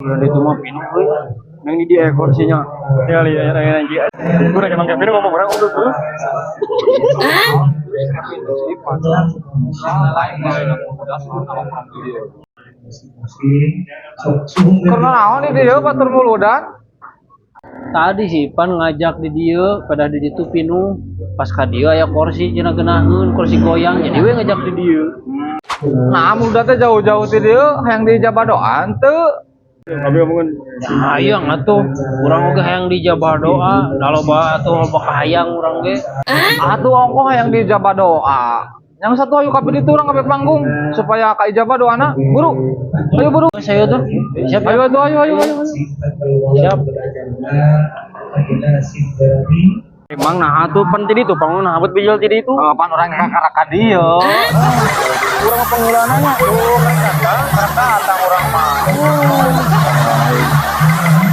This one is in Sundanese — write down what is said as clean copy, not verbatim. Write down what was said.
Udah itu mah pinuh euy. Nang di dia kursinya. Tinggal ya ya anjing. Kurang emang Kevin ngomong orang udah tuh. Karena naon di dieu batur muludan? Tadi si Ipan ngajak di dieu, pada di ditu pinuh. Pas ka dieu aya kursi cenah geunaheun, kursi goyang, jadi we ngajak di dieu. Nah, muludan teh jauh-jauh ti dieu hayang diijabah doa teu. Abi ngomongin Hayang atuh, urang oge hayang diijabah doa, da loba atuh loba kahayang urang ge. Atuh ongkoh hayang diijabah doa. Yang satu ayo kabeh ditu urang kabeh panggung supaya kaijabah doana. Buru. Ayo buru. Saya tuh, siap Ayo atuh, ayo ayo ayo. Siap. Emang nah tuh pan tadi tuh panggung nah buat bijil tadi itu. Oh, pan urang kakara ka dieu. Urang mah pangeulanana. Oh, kan datang, karek datang urang mah.